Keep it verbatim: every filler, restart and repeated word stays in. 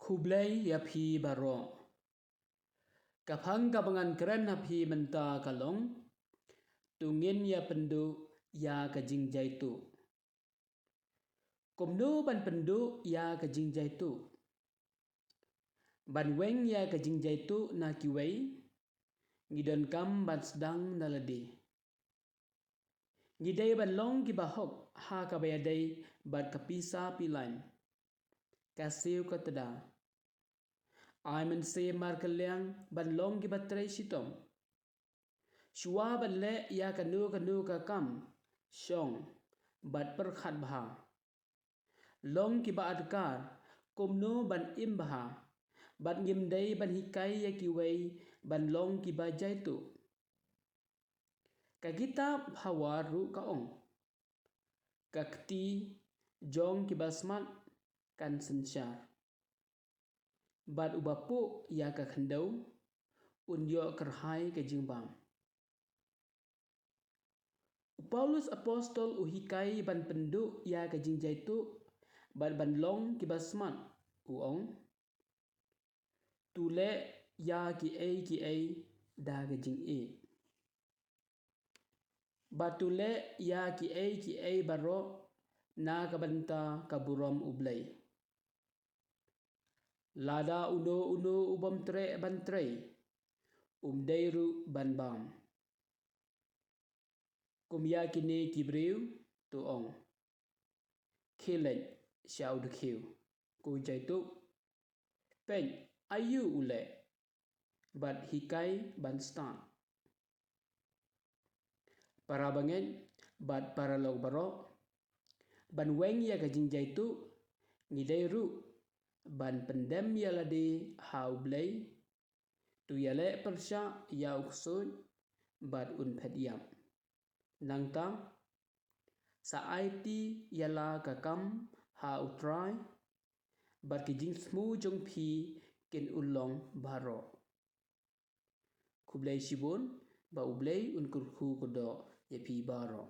Khublei ïa phi baroh. Ka phang kaba ngan kren ha phi mynta ka long, to ngin ïa pynduh ïa ka jingjaituh. Kumno ban pynduh ïa ka jingjaituh? Ban weng ïa ka jingjaituh na kiwei, ngi donkam ban sdang na lade. Ngi dei ban long kiba hok ha kaba ïadei bad ka pisa pilan, ka siew ka tda. Ai mynsiem markylliang ban long kiba trei shitom. Shuwa ban leh ïa kano kano ka kam, shong bad pyrkhat bha. Long kiba adkar kumno ban im bha, bad ngim dei ban hikai ïa kiwei ban long kiba jaituh. Ka kitab Phawar ruh ka ong, ka kti jong kiba smat kan synshar, bad uba puh ïa ka khyndew un ïoh kyrhai ka jingbam. U Paulus Apostol u hikai ban pynduh ïa ka jingjaituh bad ban long kiba smat, u ong, to leh ïa kiei kiei da ka jingïeit, bad to leh ïa kiei kiei baroh na ka bynta ka burom U Blei. Lada uno uno u bym treh ban trei, um dei ruh ban bam. Kum ïa kine ki briew, to ong, khie leit sha u dkhiew, ko jaituh, peit aïu u leh, bad hikai ban stad. Para bangeit bad paralok baroh, ban weng ïa ka jingjaituh, ngi dei ruh ban pyndem ïa lade ha U Blei. To ïaleh pyrshah ïa u ksuid bad un phet ïap. Nangta, sa aiti ïa la ka kam ha U Trai, bad ki jingsmu jong phi kin urlong baroh. Khublei shibun, ba U Blei un kyrkhu kyrdoh ïa phi baroh.